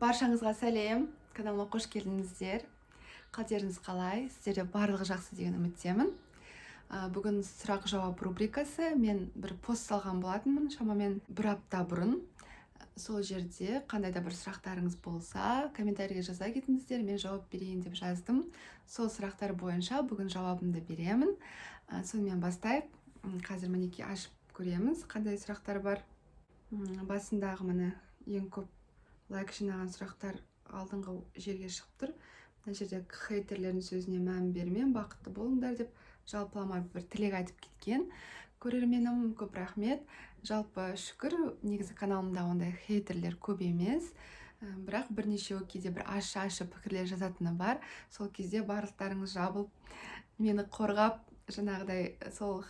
Баршаңызға сәлем! Каналыма қош келдіңіздер! Қалдеріңіз қалай? Сіздерде барлығы жақсы деген үміттемін. Бүгін сұрақ жауап рубрикасы. Мен бір пост салған болатынмын шамамен бір апта бұрын. Сол жерде қандай да бір сұрақтарыңыз болса, комментарийге жаза кетіңіздер, мен жауап берейін деп жаздым. Сол сұрақтар бойынша бүгін жауабымды беремін. Сонымен бастайық. Қазір, мінекей, ашып көреміз, қандай сұрақтар бар. Басындағы, міне, ең көп лайк жинаған сұрақтар алдыңғы жерге шығып тұр. Мына жерде «Хейтерлердің сөзіне мән берме, бақытты болыңдар» деп жалпылама бір тілек айтып кеткен көрерменім, көп рахмет. Жалпы, шүкір, негізі каналымда ондай хейтерлер көп емес. Бірақ бірнешеуі кейде бір ащы ащы пікірлер жазатыны бар. Сол кезде барлықтарыңыз жабылып, мені қорғап, жаңағыдай сол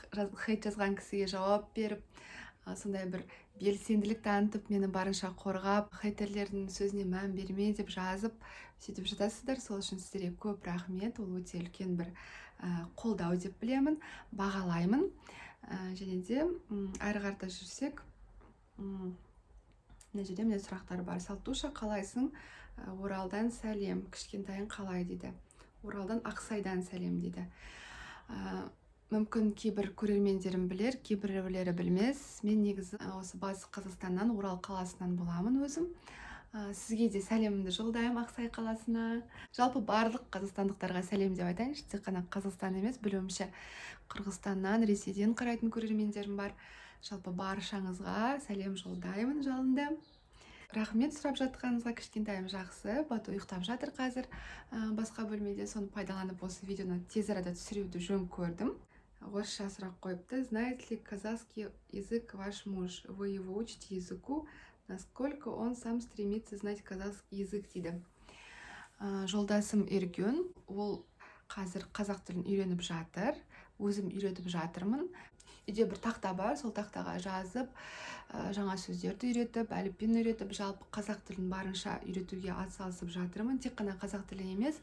хейт жазған кісіге жауап беріп, сондай бір белсенділік танытып, мені барынша қорғап, «Хейтерлердің сөзіне мән берме» деп жазып, сөйтіп жатасыздар. Сол үшін сіздерге көп рахмет. Ол өте үлкен бір қолдау деп білемін, бағалаймын. Және де әрі қарата жүрсек, мына жерде, міне, сұрақтар бар. «Салтуша, қалайсың? Оралдан сәлем. Кішкентайың қалай?» – дейді. Оралдан, Ақсайдан сәлем дейді. Мүмкін, кейбір көрермендерім білер, кейбіреулері білмес. Мен негізі осы Батыс Қазақстаннан, Орал қаласынан боламын өзім. Сізге де сәлемімді жолдаймын, Ақсай қаласына. Жалпы, барлық қазақстандықтарға сәлем деп айтайыншы, тек қана Қазақстан емес, білуімше, Қырғызстаннан, Ресейден қарайтын көрермендерім бар. Жалпы, баршаңызға сәлем жолдаймын жалынды. Рахмет сұрап жатқаныңызға. Кішкентайым жақсы, Бату ұйықтап жатыр қазір басқа бөлмеде. Соны пайдаланып, осы видеоны тез арада түсіруді жөн көрдім. Орысша сұрақ қойыпты: «Знает ли казахский язык ваш муж? Вы его учите языку? Насколько он сам стремится знать казахский язык?» – дейді. Жолдасым Эргюн, ол қазір қазақ тілін үйреніп жатыр, өзім үйретіп жатырмын. Үйде бір тақта бар, сол тақтаға жазып, жаңа сөздерді үйретіп, әліппені үйретіп, жалпы қазақ тілін барынша үйретуге атсалысып жатырмын. Тек қана қазақ тілі емес,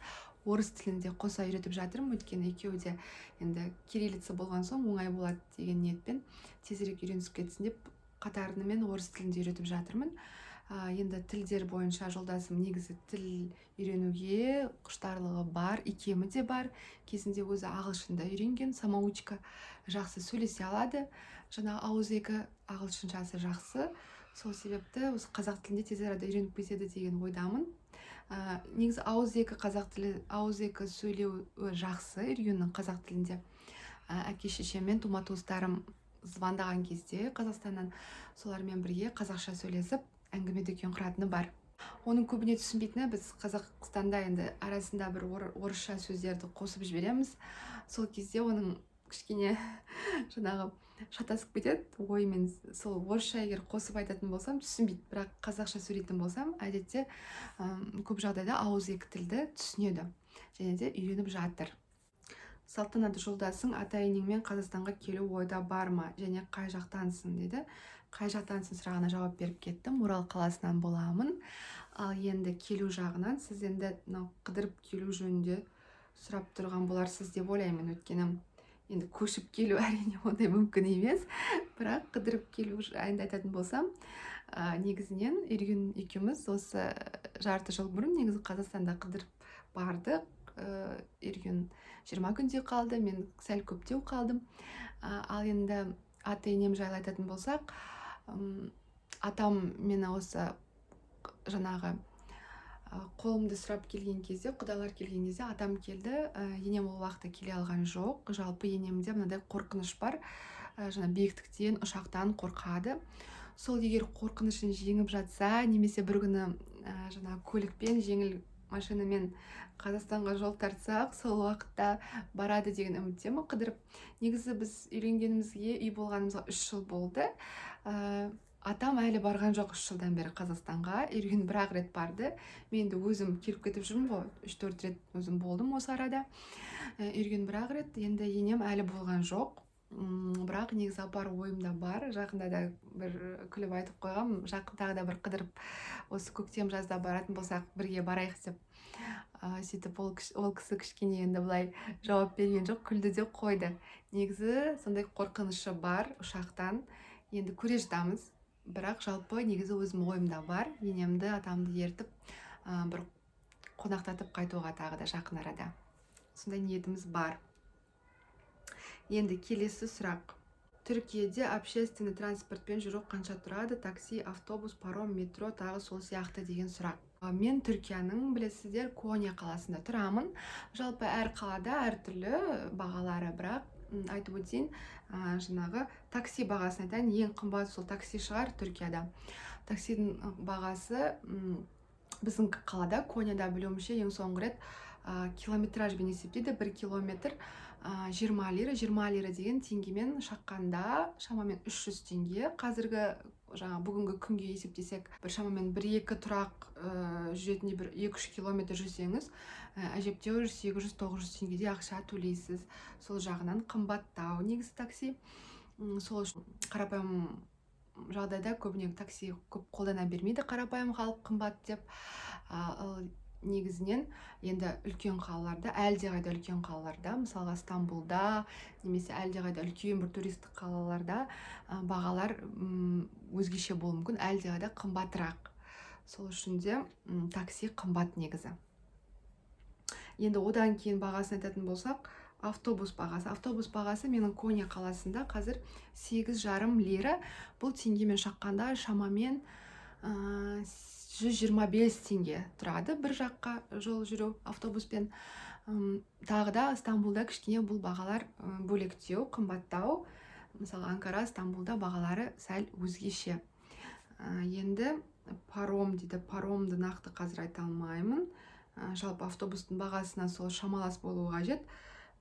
орыс тілін де қоса үйретіп жатырмын, өйткені екеуі де енді кириллица болған соң, оңай болады деген ниетпен, тезірек үйренісіп кетсін деп, қатарымен орыс тілін де үйретіп жатырмын. Енді тілдер бойынша жолдасым негізі тіл үйренуге құштарлығы бар, икемі де бар. Кезінде өзі ағылшын да үйренген, самоучка, жақсы сөйлесе алады, жаңағы ауызекі ағылшыншасы жақсы. Сол себепті осы қазақ тілінде тез арада үйреніп кетеді деген ойдамын. Негізі ауызекі қазақ тілі, ауызекі сөйлеуі жақсы Эргюннің қазақ тілінде. Әке шешеммен, тума туыстарым звондаған кезде Қазақстаннан, солармен бірге қазақша сөйлесіп, әңгіме дүкен құратыны бар. Оның көбіне түсінбейтіні, біз Қазақстанда енді арасында бір орысша сөздерді қосып жібереміз. Сол кезде оның кішкене жаңағы шатасып кетеді ойымен. Сол орысша егер қосып айтатын болсам, түсінбейді, бірақ қазақша сөйлейтін болсам, әдетте көп жағдайда ауызекі тілді түсінеді және де үйреніп жатыр. «Салтанат, жолдасың, ата енеңмен Қазақстанға келу ойда бар ма және қай жақтансың?» – деді. «Қай жақтансың?» сұрағына жауап беріп кеттім, Орал қаласынан боламын. Ал енді келу жағынан сіз енді мынау қыдырып келу жөнінде сұрап тұрған боларсыз деп ойлаймын, өйткені енді көшіп келу, әрине, ондай мүмкін емес. Бірақ қыдырып келу жайында айтатын болсам, негізінен Эргюн екеуміз осы жарты жыл бұрын негізі Қазақстанда қыдырып бардық. Эргюн 20 күндей қалды, мен сәл көптеу қалдым. Ал енді ата енем жайлы айтатын болсақ, атам мені осы жаңағы қолымды сұрап келген кезде, құдалар келген кезде атам келді. Енем ол уақытта келе алған жоқ. Жалпы, енемде мынандай қорқыныш бар, жаңа биіктіктен, ұшақтан қорқады. Сол егер қорқынышын жеңіп жатса немесе бір күні жаңағы көлікпен, жеңіл машинамен Қазақстанға жол тартсақ, сол уақытта барады деген үміттемін қыдырып. Негізі, біз үйленгенімізге, үй болғанымызға 3 жыл болды. Атам әлі барған жоқ 3 жылдан бері Қазақстанға. Эргюн бір ақ рет барды. Мен енді өзім келіп кетіп жүрмін ғой, үш төрт рет өзім болдым осы арада. Эргюн бір ақ рет, енді енем әлі болған жоқ. Бірақ негізі апару ойымда бар. Жақында да бір күліп айтып қойғанмын, жақын тағы да бір қыдырып, осы көктем, жазда баратын болсақ, бірге барайық деп. Сөйтіп ол кісі кішкене енді былай жауап берген жоқ, күлді де қойды. Негізі сондай қорқынышы бар ұшақтан. Енді көре жатамыз. Бірақ жалпы негізі өзім ойымда бар, енемді, атамды ертіп, бір қонақтатып қайтуға тағы да жақын арада. Сондай ниетіміз бар. Енді келесі сұрақ. Түркияде общественный транспортпен жүру қанша тұрады? Такси, автобус, паром, метро, тағы сол сияқты деген сұрақ. Мен Түркияның, білесіздер, Конья қаласында тұрамын. Жалпы әр қалада әртүрлі бағалары, бірақ айтып өтейін, жаңағы такси бағасын айтайын. Ең қымбат сол такси шығар Түркияда. Таксидің бағасы біздің қалада, Коньяда, білуімше, ең соңғы рет километражбен есептейді. 1 километр 20 лира. 20 лира деген теңгемен шаққанда шамамен 300 теңге. Қазіргі жаңа бүгінгі күнге есептесек, бір шамамен бір екі тұрақ жүретіндей, бір 2-3 километр жүрсеңіз, әжептәуір 800-900 теңгедей ақша төлейсіз. Сол жағынан қымбаттау негізі такси. Сол үшін қарапайым жағдайда көбіне такси көп қолдана бермейді қарапайым халық, қымбат деп. Ал негізінен енді үлкен қалаларда, әлдеқайда үлкен қалаларда, мысалға, Стамбулда немесе әлдеқайда үлкен бір туристік қалаларда бағалар өзгеше болуы мүмкін, әлдеқайда қымбатырақ. Сол үшін де такси қымбат негізі. Енді одан кейін бағасын айтатын болсақ, автобус бағасы. Автобус бағасы менің Конья қаласында қазір 8,5 лира. Бұл теңгемен шаққанда шамамен 125 теңге тұрады бір жаққа жол жүру автобуспен. Тағы да Стамбулда кішкене бұл бағалар бөлектеу, қымбаттау. Мысалы, Анкара, Стамбулда бағалары сәл өзгеше. Енді паром дейді. Паромды нақты қазір айта алмаймын. Жалпы автобустың бағасына сол шамалас болуы қажет.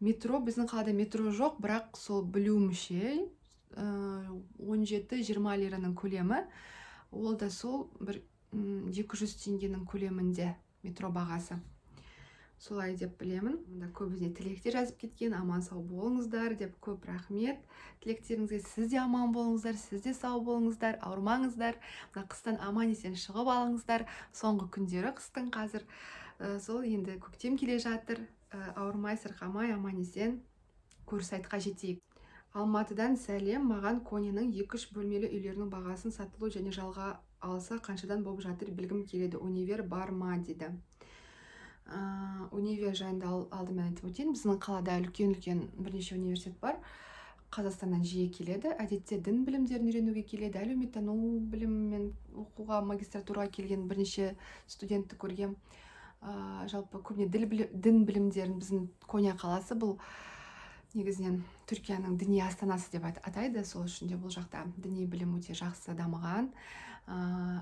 Метро, біздің қалада метро жоқ, бірақ сол білуімше, 17-20 лираның көлемі, ол да сол бір 200 теңгенің көлемінде метро бағасы, солай деп білемін. Мында көбіне тілектер жазып кеткен, аман сау болыңыздар деп. Көп рахмет тілектеріңізге. Сіз де аман болыңыздар, сіз де сау болыңыздар, ауырмаңыздар, мына қыстан аман есен шығып алыңыздар. Соңғы күндері қыстың қазір. Сол енді көктем келе жатыр. Ауырмай сырқамай аман есен көріс айтқа жетейік. Алматыдан сәлем! Маған Коньяның екі үш бөлмелі үйлерінің бағасын, сатылу және жалға алса қаншадан болып жатыр, білгім келеді. Универ бар ма дейді. Универ жайында алдымен айтып өтейін. Біздің қалада үлкен үлкен бірнеше университет бар. Қазақстаннан жиі келеді, әдетте дін білімдерін үйренуге келеді, әлеуметтану білімімен оқуға, магистратураға келген бірнеше студентті көргем. Жалпы көбіне дін білімдерін. Біздің Конья қаласы бұл негізінен Түркияның діни астанасы деп атайды. Сол үшін де бұл жақта діни білім өте жақсы дамыған.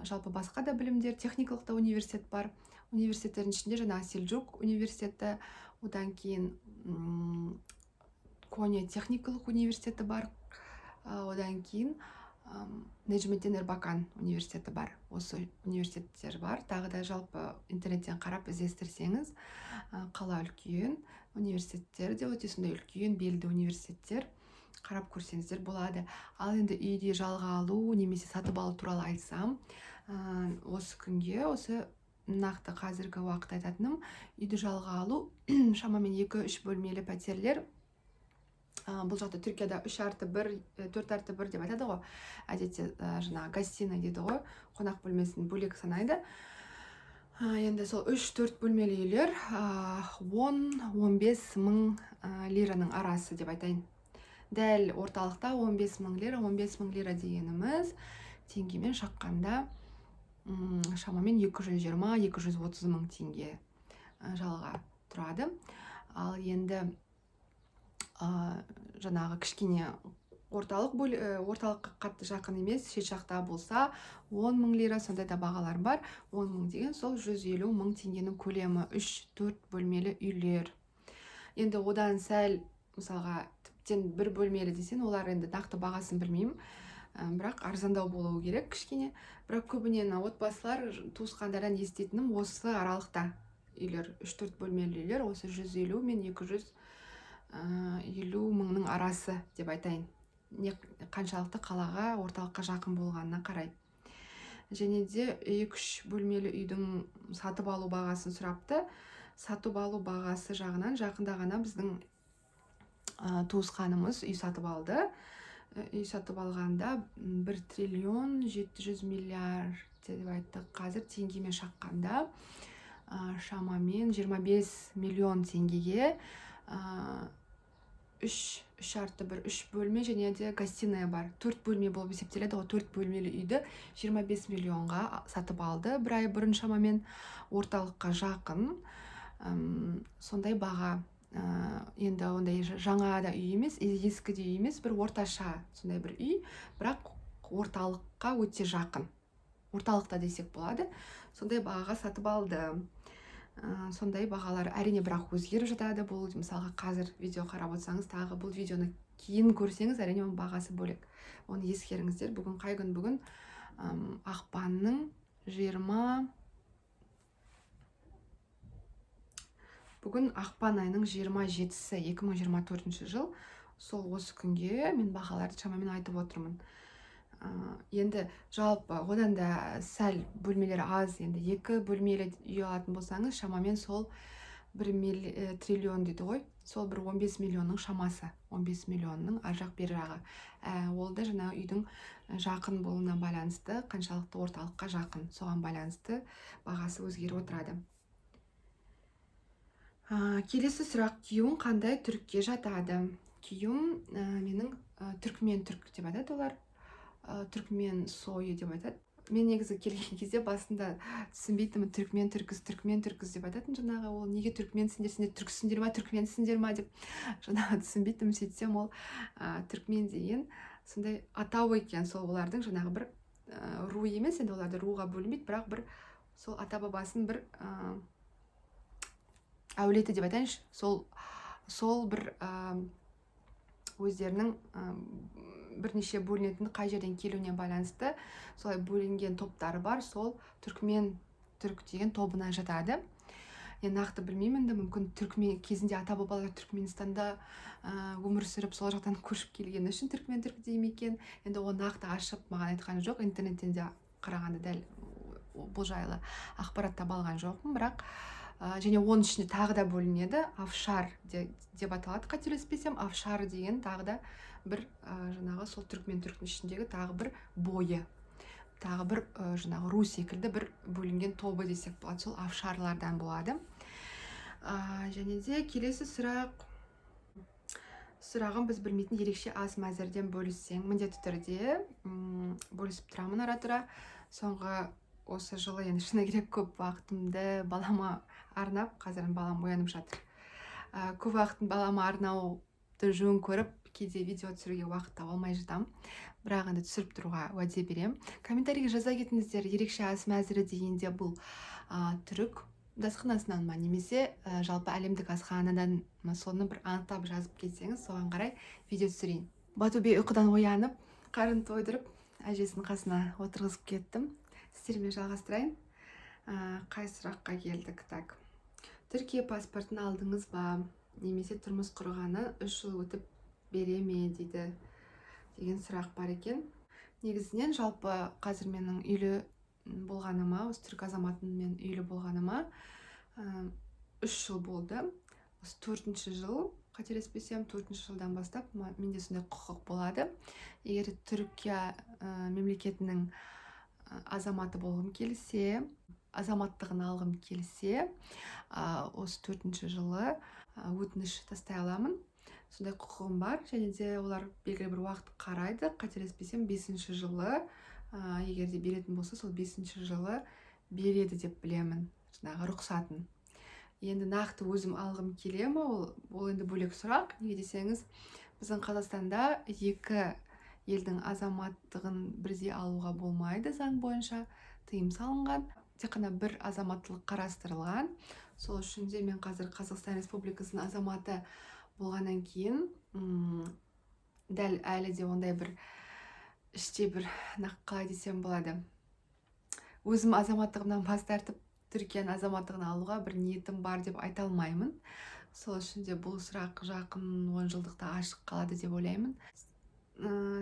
Жалпы басқа да білімдер, техникалық та университет бар. Университеттердің ішінде жаңағы Сельджук университеті, одан кейін Конья техникалық университеті бар, одан кейін Неджметтин Эрбакан университеті бар. Осы университеттер бар. Тағы да жалпы интернеттен қарап іздестірсеңіз, қала үлкен, университеттер де өте сондай үлкен, белді университеттер, қарап көрсеңіздер болады. Ал енді үйде жалға алу немесе сатып алу туралы айтсам, осы күнге, осы нақты қазіргі уақыт айтатыным, үйді жалға алу шамамен 2-3 бөлмелі пәтерлер, бұл жақта, Түркияда 3+1, 4+1 деп айтады ғой әдетте, жаңағы гостиный дейді ғой, қонақ бөлмесін бөлек санайды. Енді сол 3-4 бөлмелі үйлер 10-15 мың лираның арасы деп айтайын. Дәл орталықта 15 мың лира. 15 мың лира дегеніміз теңгемен шаққанда шамамен 220-230 мың теңге жалға тұрады. Ал енді жаңағы кішкене орталыққа қатты жақын емес, шет жақта болса, 10 мың лира, сондай да бағалар бар. 10 мың деген сол 150 мың теңгенің көлемі, 3-4 бөлмелі үйлер. Енді одан сәл, мысалға, тіптен бір бөлмелі десең, олар енді нақты бағасын білмеймін, бірақ арзандау болуы керек кішкене. Бірақ көбіне мына отбасылар, туысқандардан еститінім, осы аралықта үйлер, 3-4 бөлмелі үйлер осы 150 мен 250 мыңның арасы деп айтайын, не қаншалықты қалаға, орталыққа жақын болғанына қарай. Және де 2-3 бөлмелі үйдің сатып алу бағасын сұрапты. Сатып алу бағасы жағынан жақында ғана біздің туысқанымыз үй сатып алды. Үй сатып алғанда 1 триллион 700 миллиард деп айтты. Қазір теңгемен шаққанда шамамен 25 миллион теңгеге 3 3 + 1, үш бөлме және де гостиная бар, төрт бөлме болып есептеледі ғой. Төрт бөлмелі үйді 25 миллионға сатып алды бір ай бұрын шамамен. Орталыққа жақын. Сондай баға. Енді ондай жаңа да үй емес, ескі де үй емес, бір орташа сондай бір үй, бірақ орталыққа өте жақын, орталықта десек болады. Сондай бағаға сатып алды. Сондай бағалар, әрине, бірақ өзгеріп жатады. Бұл, мысалға, қазір видео қарап отырсаңыз, тағы бұл видеоны кейін көрсеңіз, әрине, оның бағасы бөлек, оны ескеріңіздер. Бүгін қай күн? Бүгін ақпанның 20, бүгін ақпан айының 27-сі, 2024 жыл. Сол осы күнге мен бағаларды шамамен айтып отырмын. Енді жалпы одан да сәл бөлмелері аз, енді екі бөлмелі үй алатын болсаңыз, шамамен сол 1 триллион дейді ғой, сол бір 15 миллионның шамасы, 15 миллионның ар жақ бер жағы. Ол да жаңағы үйдің жақын болуына байланысты, қаншалықты орталыққа жақын, соған байланысты бағасы өзгеріп отырады. Келесі сұрақ: күйеуің қандай түрікке жатады? Күйеуім менің түркмен түрк деп айтады олар, түркмен сойы деп айтады. Мен негізі келген кезде басында түсінбейтінмін, түркмен түркіз, түркмен түркіз деп айтатын. Жаңағы ол неге түркменсіңдер, сендер түрксіңдер ма, түркменсіңдер ма деп жаңағы түсінбейтінмін. Сөйтсем, ол түркмен деген сондай атау екен. Сол олардың жаңағы бір ру емес, енді оларды руға бөлінбейді, бірақ бір сол ата бабасының бір әулеті деп айтайыншы, сол бір өздерінің бірнеше бөлінетін, қай жерден келуіне байланысты солай бөлінген топтары бар. Сол түркмен түрік деген тобына жатады. Енді нақты білмеймін енді, мүмкін, түркмен кезінде ата бабалары Түркменстанда өмір сүріп, сол жақтан көшіп келгені үшін түркмен түрік дей ме екен. Енді оны нақты ашып маған айтқан жоқ, интернеттен де қарағанда дәл бұл жайлы ақпарат таба алған жоқпын. Бірақ және оның ішінде тағы да бөлінеді, афшар деп аталады, қателеспесем. Афшар деген тағы да бір жаңағы сол түркмен түріктің ішіндегі тағы бір бойы, тағы бір жаңағы ру секілді бір бөлінген тобы десек болады, сол афшарлардан болады. Және де келесі сұрақ, сұрағым: біз білмейтін ерекше ас мәзірден бөліссең. Міндетті түрде бөлісіп тұрамын ара тұра. Соңғы осы жылы енді, шыны керек, көп уақытымды балама арнап, қазір балам оянып жатыр, көп уақытын балама арнауды жөн көріп, кейде видео түсіруге уақыт таба алмай жатамын. Бірақ енді түсіріп тұруға уәде беремін. Комментарийге жаза кетіңіздер, ерекше ас мәзірі дегенде бұл түрік дастарханасынан ба немесе жалпы әлемдік асханадан ма, соны бір анықтап жазып кетсеңіз, соған қарай видео түсірейін. Батубей ұйқыдан оянып, қарын тойдырып, әжесінің қасына отырғызып кеттім. Сіздермен жалғастырайын. Қай сұраққа келдік? Так, Түркия паспортын алдыңыз ба немесе тұрмыс құрғаны 3 жыл өтіп бере ме дейді деген сұрақ бар екен. Негізінен, жалпы қазір менің үйлі болғаныма, осы түрік азаматымен үйлі болғаныма 3 жыл болды. Осы төртінші жыл, қателеспесем, төртінші жылдан бастап менде сондай құқық болады. Егер Түркия мемлекетінің азаматы болғым келсе, азаматтығын алғым келсе, осы төртінші жылы өтініш тастай аламын, сондай құқығым бар. Және де олар белгілі бір уақыт қарайды, қателеспесем, бесінші жылы, егер де беретін болса, сол бесінші жылы береді деп білемін жаңағы рұқсатын. Енді нақты өзім алғым келе ма, ол енді бөлек сұрақ. Неге десеңіз, біздің Қазақстанда екі елдің азаматтығын бірдей алуға болмайды, заң бойынша тыйым салынған, тек қана бір азаматтылық қарастырылған. Сол үшін де мен қазір Қазақстан Республикасының азаматы болғаннан кейін дәл әлі де ондай бір іште бір қалай десем болады, өзім азаматтығымнан бас тартып, Түркияның азаматтығын алуға бір ниетім бар деп айта алмаймын. Сол үшін де бұл сұрақ жақын 10 жылдықта ашық қалады деп ойлаймын.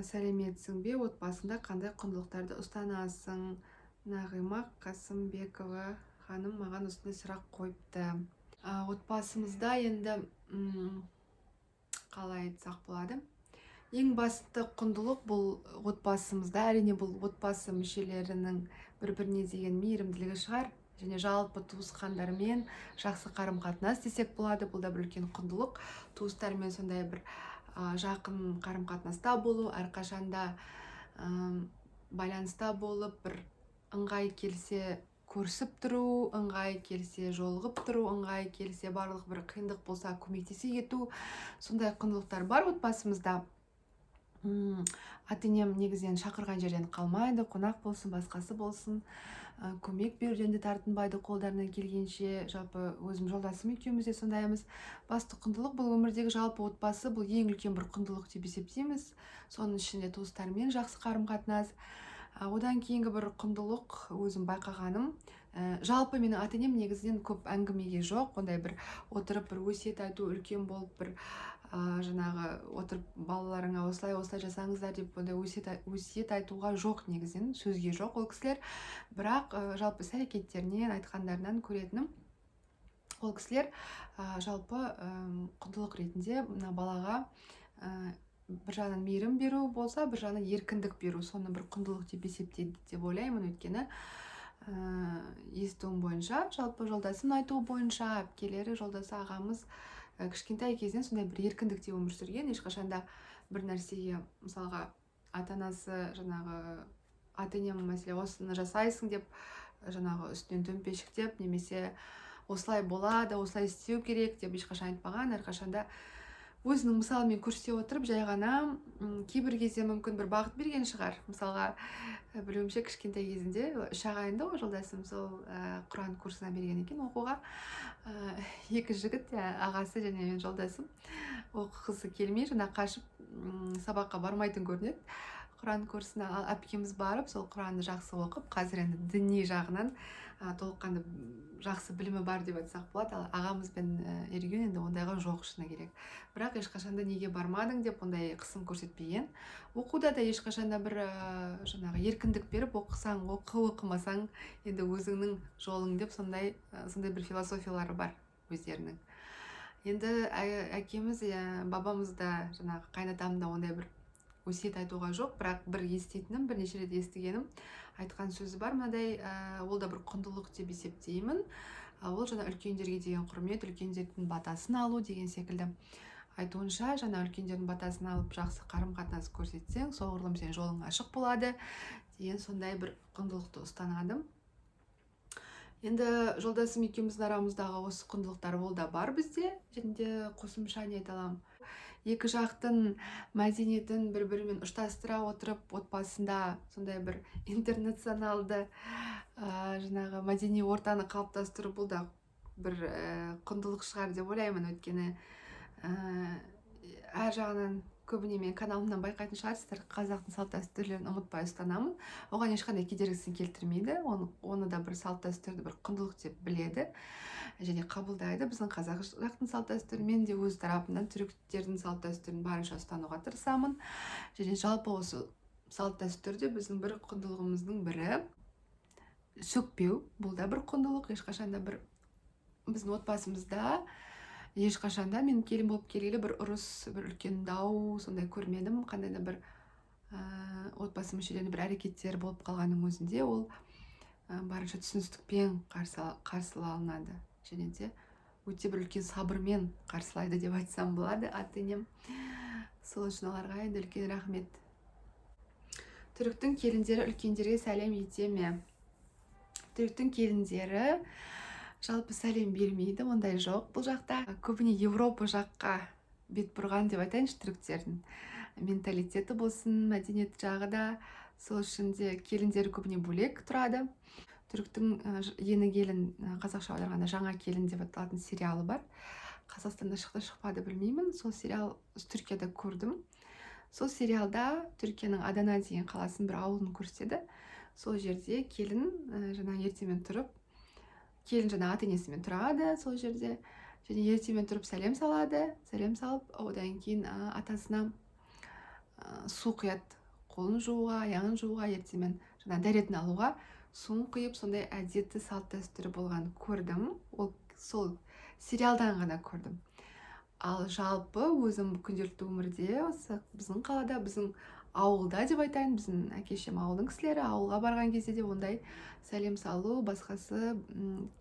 Сәлеметсің бе, отбасыңда қандай құндылықтарды ұстанасың? Нағима Қасымбекова ханым маған осындай сұрақ қойыпты. Отбасымызда енді қалай айтсақ болады, Ең басты құндылық бұл отбасымызда, әрине, бұл отбасы мүшелерінің бір біріне деген мейірімділігі шығар және жалпы туысқандармен жақсы қарым қатынас десек болады. Бұл да бір үлкен құндылық, туыстармен сондай бір жақын қарым қатынаста болу, әрқашанда байланыста болып, бір ыңғай келсе көрісіп тұру, ыңғай келсе жолығып тұру, ыңғай келсе барлық бір қиындық болса көмектесе кету. Сондай құндылықтар бар отбасымызда. Ата енем негізінен шақырған жерден қалмайды, қонақ болсын, басқасы болсын, көмек беруден де тартынбайды қолдарынан келгенше. Жалпы өзім, жолдасым екеуміз де сондаймыз. Басты құндылық бұл өмірдегі жалпы отбасы, бұл ең үлкен бір құндылық деп есептейміз. Соның ішінде туыстармен жақсы қарым қатынас. Одан кейінгі бір құндылық, өзім байқағаным, жалпы менің ата енем негізінен көп әңгімеге жоқ, ондай бір отырып бір өсиет айту, үлкен болып бір жаңағы отырып балаларыңа осылай осылай жасаңыздар деп ондай өсиет айтуға жоқ, негізінен сөзге жоқ ол кісілер. Бірақ жалпы іс әрекеттерінен, айтқандарынан көретінім, ол кісілер жалпы құндылық ретінде мына балаға бір жағынан мейірім беру болса, бір жағынан еркіндік беру, соны бір құндылық деп есептейді деп ойлаймын. Өйткені естуім бойынша, жалпы жолдасымның айтуы бойынша, әпкелері, жолдасы, ағамыз кішкентай кезінен сондай бір еркіндікте өмір сүрген. Ешқашан да бір нәрсеге, мысалға, ата анасы, жаңағы ата енем, мәселе, осыны жасайсың деп жаңағы үстінен төмпешіктеп немесе осылай болады, осылай істеу керек деп ешқашан айтпаған. Әрқашанда өзінің мысалымен көрсете отырып, жай ғана кейбір кезде мүмкін бір бағыт берген шығар. Мысалға, білуімше, кішкентай кезінде үш ағайынды ғой жолдасым, сол құран курсына берген екен оқуға. Екі жігіт, ағасы және менің жолдасым, оқығысы келмей, жаңа қашып сабаққа бармайтын көрінеді құран курсына. Ал әпкеміз барып, сол құранды жақсы оқып, қазір енді діни жағынан толыққанды жақсы білімі бар деп айтсақ болады. Ал ағамыз бен Эргюн енді ондайға жоқ, шыны керек. Бірақ ешқашан да неге бармадың деп ондай қысым көрсетпеген. Оқуда да ешқашан да бір жаңағы еркіндік беріп, оқысаң оқы, оқымасаң енді өзіңнің жолың деп, сондай бір философиялары бар өздерінің. Енді әкеміз, бабамыз да, жаңағы қайнатам да ондай бір өсиет айтуға жоқ. Бірақ бір еститінім, бірнеше рет естігенім, айтқан сөзі бар мынадай, ол да бір құндылық деп есептеймін. Ол жаңа үлкендерге деген құрмет, үлкендердің батасын алу деген секілді. Айтуынша, жаңа үлкендердің батасын алып, жақсы қарым қатынас көрсетсең, соғұрлым сен жолың ашық болады деген сондай бір құндылықты ұстанады. Енді жолдасым екеуміздің арамыздағы осы құндылықтар, ол да бар бізде. Және де қосымша не айта аламын? Екі жақтың мәдениетін бір бірімен ұштастыра отырып, отбасында сондай бір интернационалды жаңағы мәдени ортаны қалыптастыру, бұл да бір құндылық шығар деп ойлаймын. Өйткені әр жағынан, көбіне менің каналымнан байқайтын шығарсыздар, қазақтың салт дәстүрлерін ұмытпай ұстанамын. Оған ешқандай кедергісін келтірмейді, оны да бір салт дәстүрді бір құндылық деп біледі және қабылдайды. Біздің қазақ жақтың салт дәстүрін, мен де өз тарапымнан түріктердің салт дәстүрін барынша ұстануға тырысамын. Және жалпы осы салт дәстүр де біздің бір құндылығымыздың бірі. Сөкпеу, бұл да бір құндылық. Ешқашан да бір біздің отбасымызда, ешқашан да мен келін болып келгелі бір ұрыс, бір үлкен дау сондай көрмедім. Қандай да бір отбасы мүшелерінің бір әрекеттері болып қалғанның өзінде, ол барынша түсіністікпен қарсыланады және де өте бір үлкен сабырмен қарсылайды деп айтсам болады ата енем. Сол үшін оларға енді үлкен рахмет. Түріктің келіндері үлкендерге сәлем ете ме? Түріктің келіндері жалпы сәлем бермейді, ондай жоқ бұл жақта. Көбіне Европа жаққа бет бұрған деп айтайыншы, түріктердің менталитеті болсын, мәдениет жағы да. Сол үшін де келіндері көбіне бөлек тұрады. Түріктің «Ені келін», қазақша аударғанда «Жаңа келін» деп аталатын сериалы бар. Қазақстанда шықты, шықпады, білмеймін. Сол сериал Түркияда көрдім. Сол сериалда Түркияның Адана деген қаласының бір ауылын көрсетеді. Сол жерде келін жаңа ертемен тұрып, келін жаңа ата енесімен тұрады сол жерде және ертемен тұрып сәлем салады. Сәлем салып, одан кейін атасына су құяды, қолын жууға, аяғын жууға, ертемен жаңа дәретін алуға суын құйып, сондай әдеті, салт дәстүрі болғанын көрдім. Ол сол сериалдан ғана көрдім. Ал жалпы өзім күнделікті өмірде осы біздің қалада, біздің ауылда деп айтайын, біздің әке шешем ауылдың кісілері, ауылға барған кезде де ондай сәлем салу, басқасы,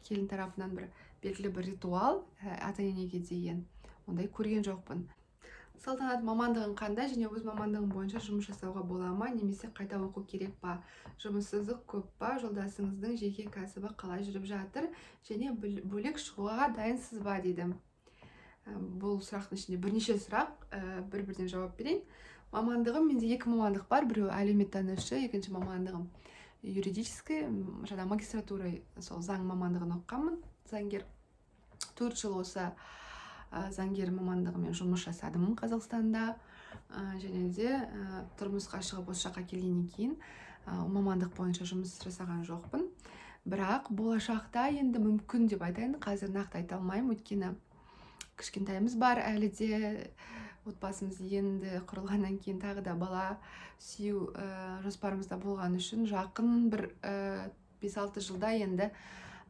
келін тарапынан бір белгілі бір ритуал, ата енеге деген ондай көрген жоқпын. Салтанат, мамандығың қандай және өз мамандығың бойынша жұмыс жасауға бола ма немесе қайта оқу керек па? Жұмыссыздық көп па? Жолдасыңыздың жеке кәсібі қалай жүріп жатыр және бөлек шығуға дайынсыз ба, дейді. Бұл сұрақтың ішінде бірнеше сұрақ, бір бірден жауап берейін. Мамандығым, менде екі мамандық бар: біреуі әлеуметтанушы, екінші мамандығым юридический, жаңа магистратура, сол заң мамандығын оқығанмын, заңгер. 4 жыл осы заңгер мамандығымен жұмыс жасадым Қазақстанда, және де тұрмысқа шығып, осы жаққа келгеннен кейін мамандық бойынша жұмыс жасаған жоқпын. Бірақ болашақта енді мүмкін деп айтайын, қазір нақты айта алмаймын, өйткені кішкентайымыз бар әлі де. Отбасымыз енді құрылғаннан кейін тағы да бала сүю жоспарымызда болған үшін жақын бір 5-6 жылда енді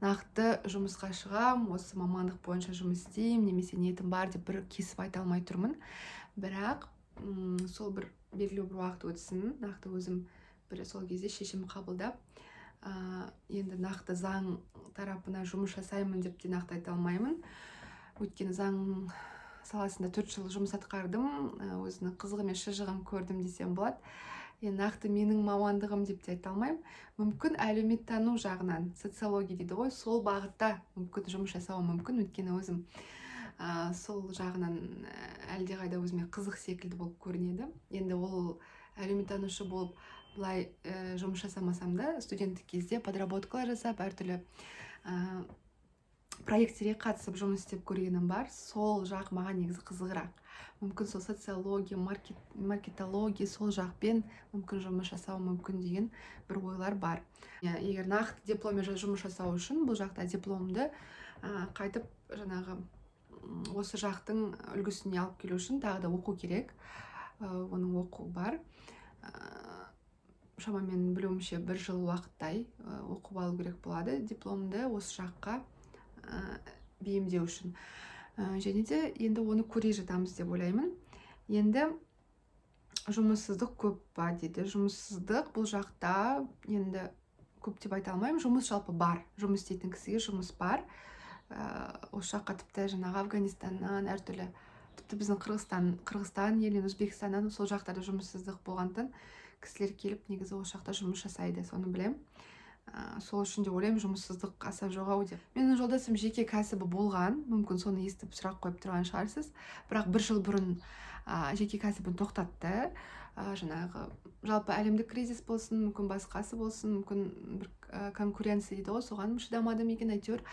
нақты жұмысқа шығам, осы мамандық бойынша жұмыс істеймін немесе ниетім бар деп бір кесіп айта алмай тұрмын. Бірақ сол бір белгілі бір уақыт өтсін, нақты өзім бір сол кезде шешім қабылдап, енді нақты заң тарапына жұмыс жасаймын деп те нақты айта алмаймын, өйткені заң саласында 4 жыл жұмыс атқардым, өзінің қызығы мен шыжығын көрдім десем болады. Енді нақты менің мамандығым деп те айта алмаймын. Мүмкін, әлеуметтану жағынан, социология дейді ғой, сол бағытта мүмкін жұмыс жасауым мүмкін, өйткені өзім сол жағынан әлдеқайда өзіме қызық секілді болып көрінеді. Енді ол әлеуметтанушы болып былай жұмыс жасамасам да, студенттік кезде подработкалар жасап, әртүрлі проекттерге қатысып жұмыс істеп көргенім бар. Сол жақ маған негізі қызығырақ. Мүмкін, сол социология, маркетология, сол жақпен мүмкін жұмыс жасау мүмкін деген бір ойлар бар. Егер нақты дипломмен жұмыс жасау үшін бұл жақта дипломды қайтып жаңағы осы жақтың үлгісіне алып келу үшін тағы да оқу керек. Оның оқу бар, шамамен білуімше, бір жыл уақыттай оқып алу керек болады дипломды осы жаққа бейімдеу үшін. Және де енді оны көре жатамыз деп ойлаймын. Енді жұмыссыздық көп па, дейді. Жұмыссыздық бұл жақта енді көп деп айта алмаймын. Жұмыс жалпы бар, жұмыс істейтін кісіге жұмыс бар. Осы жаққа тіпті жаңағы Афганистаннан, әртүрлі, тіпті біздің Қырғызстан елінен, Өзбекстаннан, сол жақтарда жұмыссыздық болғандықтан, кісілер келіп негізі осы жақта жұмыс жасайды, соны білемін. Сол үшін де ойлаймын, жұмыссыздық аса жоқ ау деп. Менің жолдасым жеке кәсібі болған, мүмкін, соны естіп сұрақ қойып тұрған шығарсыз. Бірақ бір жыл бұрын жеке кәсібін тоқтатты. Жаңағы жалпы әлемдік кризис болсын, мүмкін, басқасы болсын, мүмкін, бір конкуренция дейді ғой, соған шыдамады ма екен, әйтеуір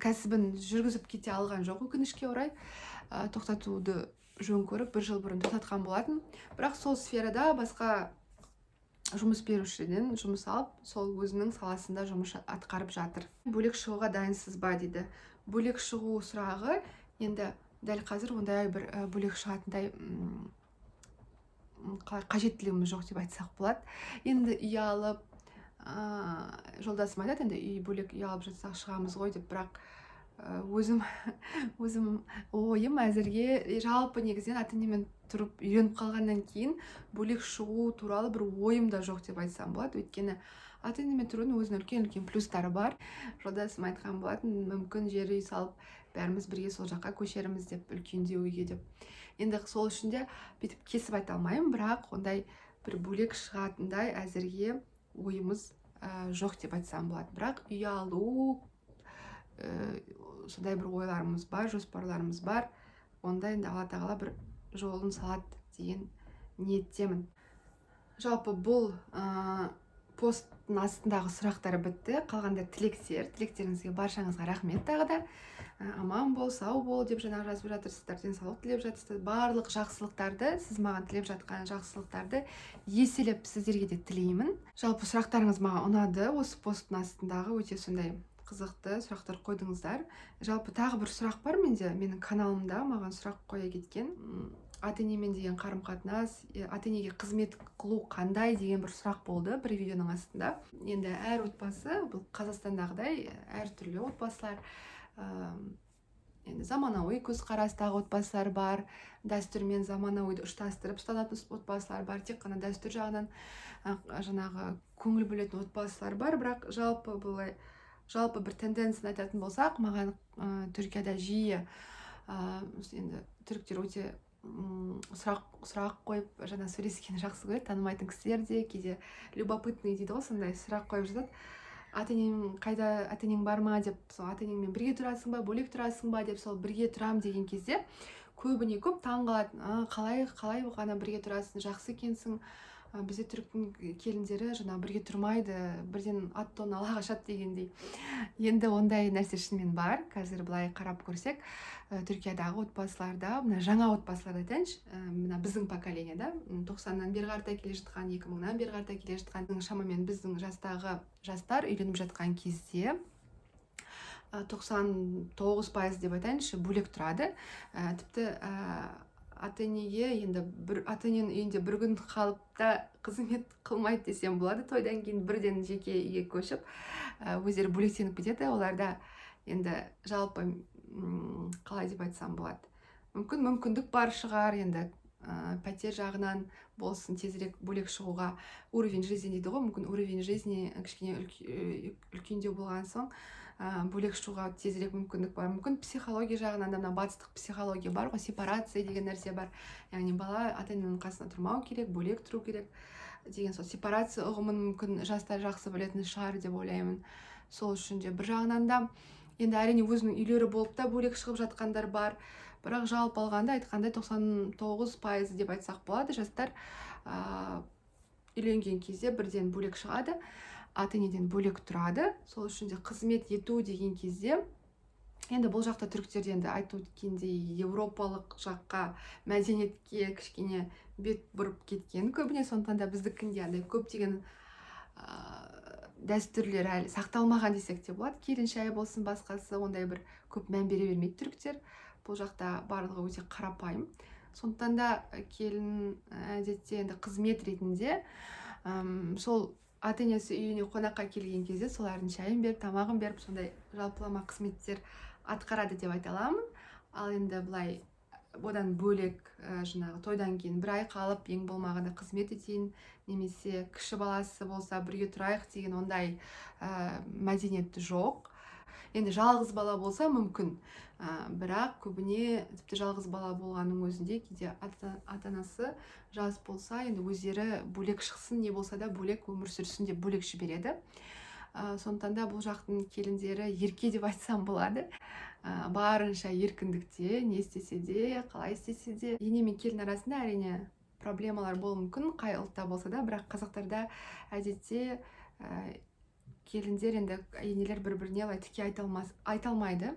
кәсібін жүргізіп кете алған жоқ, өкінішке орай. Тоқтатуды жөн көріп, бір жыл бұрын тоқтатқан болатын. Бірақ сол сферада басқа жұмыс берушіден жұмыс алып, сол өзінің саласында жұмыс атқарып жатыр. Бөлек шығуға дайынсыз ба, дейді. Бөлек шығу сұрағы, енді дәл қазір ондай бір бөлек шығатындай қалай, қажеттілігіміз жоқ деп айтсақ болады. Енді үй алып, жолдасым айтады, енді үй, бөлек үй алып жатсақ, шығамыз ғой деп. Бірақ өзім ойым әзірге, жалпы негізінен ата енемен тұрып үйреніп қалғаннан кейін бөлек шығу туралы бір ойым да жоқ деп айтсам болады, өйткені ата енемен тұрудың өзінің үлкен үлкен плюстары бар. Жолдасым айтқан болатын, мүмкін, жер үй салып, бәріміз бірге сол жаққа көшерміз деп, үлкендеу үйге деп. Енді сол үшін де бүйтіп кесіп айта алмаймын, бірақ ондай бір бөлек шығатындай әзірге ойымыз жоқ деп айтсам болады. Бірақ үй алу, сондай бір ойларымыз бар, жоспарларымыз бар. Онда енді Алла тағала бір жолын салады деген ниеттемін. Жалпы бұл посттың астындағы сұрақтар бітті, қалғандар тілектер. Тілектеріңізге баршаңызға рахмет. Тағы да аман бол, сау бол деп жаңағы жазып жатырсыздар, денсаулық тілеп жатырсыздар. Барлық жақсылықтарды, сіз маған тілеп жатқан жақсылықтарды еселеп сіздерге де тілеймін. Жалпы сұрақтарыңыз маған ұнады, осы посттың астындағы өте сондай қызықты сұрақтар қойдыңыздар. Жалпы тағы бір сұрақ бар менде, менің каналымда маған сұрақ қоя кеткен, ата енемен деген қарым қатынас, ата енеге қызмет қылу қандай деген бір сұрақ болды бір видеоның астында. Енді әр отбасы, бұл Қазақстандағыдай әртүрлі отбасылар. Енді заманауи көзқарастағы отбасылар бар, дәстүр мен заманауиды ұштастырып ұстанатын отбасылар бар, тек қана дәстүр жағынан жаңағы көңіл бөлетін отбасылар бар. Бірақ жалпы былай, жалпы бір тенденцияны айтатын болсақ, маған Түркияда жиі енді түріктер өте сұрақ қойып, жаңа сөйлескенді жақсы көреді. Танымайтын кісілер де кейде любопытный дейді ғой, сондай сұрақ қойып жатады: ата енең қайда, ата енең бар ма деп, сол ата енеңмен бірге тұрасың ба, бөлек тұрасың ба деп. Сол бірге тұрам деген кезде көбіне көп таң қалады: қалай ғана бірге тұрасың, жақсы екенсің, бізде түріктің келіндері жаңағы бірге тұрмайды, бірден ат тонын ала қашады дегендей. Енді ондай нәрсе шынымен бар. Қазір былай қарап көрсек, Түркиядағы отбасыларда, мына жаңа отбасыларды айтайыншы, мына біздің поколение да, 90-нан бері қарата келе жатқан, 2000-нан бері қарата келе жатқан, шамамен біздің жастағы жастар үйленіп жатқан кезде 99% деп айтайыншы, бөлек тұрады. Тіпті ата енеге енді бір ата ененің үйінде бір күн қалып та қызмет қылмайды десем болады. Тойдан кейін бірден жеке үйге көшіп, өздері бөлектеніп кетеді. Оларда енді жалпы қалай деп айтсам болады, мүмкін, мүмкіндік бар шығар енді, пәтер жағынан болсын, тезірек бөлек шығуға. Уровень жизни дейді ғой, мүмкін, уровень жизни кішкене үлкендеу болған соң, бөлек шығуға тезірек мүмкіндік бар. Мүмкін, психология жағынан да, мына батыстық психология бар ғой, сепарация деген нәрсе бар, яғни бала ата ененің қасында тұрмау керек, бөлек тұру керек деген. Сол сепарация ұғымын мүмкін жастар жақсы білетін шығар деп ойлаймын. Сол үшін де бір жағынан да енді, әрине, өзінің үйлері болып та бөлек шығып жатқандар бар. Бірақ жалпы алғанда, айтқандай, 99% деп айтсақ болады, жастар үйленген кезде бірден бөлек шығады, ата енеден бөлек тұрады. Сол үшін де қызмет ету деген кезде енді бұл жақта түріктерде енді айтып өткендей, еуропалық жаққа, мәдениетке кішкене бет бұрып кеткен көбіне. Сондықтан да біздікінде андай көптеген дәстүрлер әлі сақталмаған десек те болады. Келін шайы болсын, басқасы, ондай бір көп мән бере бермейді түріктер. Бұл жақта барлығы өте қарапайым. Сондықтан да келін әдетте енді қызмет ретінде сол ата енесі үйіне қонаққа келген кезде солардың шайын беріп, тамағын беріп, сондай жалпылама қызметтер атқарады деп айта аламын. Ал енді былай одан бөлек, жаңағы тойдан кейін бір ай қалып, ең болмағанда қызмет етейін немесе кіші баласы болса, бірге тұрайық деген ондай мәдениет жоқ. Енді жалғыз бала болса мүмкін, бірақ көбіне тіпті жалғыз бала болғанның өзінде кейде ата анасы жас болса, енді өздері бөлек шықсын, не болса да бөлек өмір сүрсін деп бөлек жібереді. Сондықтан да бұл жақтың келіндері ерке деп айтсам болады, барынша еркіндікте, не істесе де, қалай істесе де. Ене мен келін арасында, әрине, проблемалар болуы мүмкін қай ұлтта болса да, бірақ қазақтарда әдетте келіндер, енді енелер бір біріне олай тіке айта алмайды.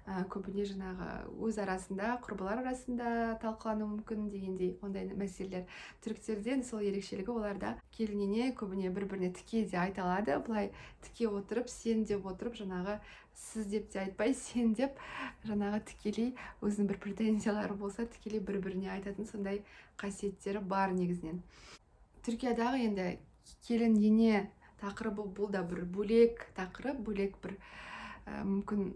Көбіне жаңағы өз арасында, құрбылар арасында талқылануы мүмкін дегендей ондай мәселелер. Түріктерде сол ерекшелігі, оларда келін, ене көбіне бір біріне тіке де айта алады. Былай тіке отырып, сен деп отырып, жаңағы сіз деп те айтпай, сен деп, жаңағы тікелей өзінің бір претензиялары болса, тікелей бір біріне айтатын сондай қасиеттері бар негізінен. Түркиядағы енді келін, ене тақырыбы, бұл да бір бөлек тақырып, бөлек бір мүмкін,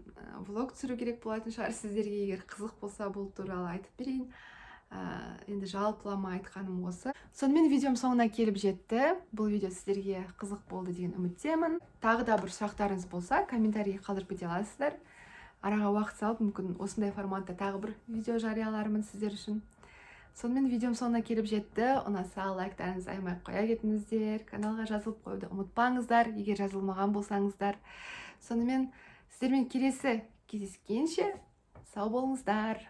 влог түсіру керек болатын шығар сіздерге. Егер қызық болса, бұл туралы айтып берейін. Енді жалпылама айтқаным осы. Сонымен, видеом соңына келіп жетті. Бұл видео сіздерге қызық болды деген үміттемін. Тағы да бір сұрақтарыңыз болса, комментарийге қалдырып кете аласыздар. Араға уақыт салып, мүмкін, осындай форматта тағы бір видео жариялармын сіздер үшін. Сонымен, видеом соңына келіп жетті. Ұнаса, лайктарыңызды аямай қоя кетіңіздер, каналға жазылып қоюды ұмытпаңыздар, егер жазылмаған болсаңыздар. Сонымен, сіздермен келесі кездескенше сау болыңыздар!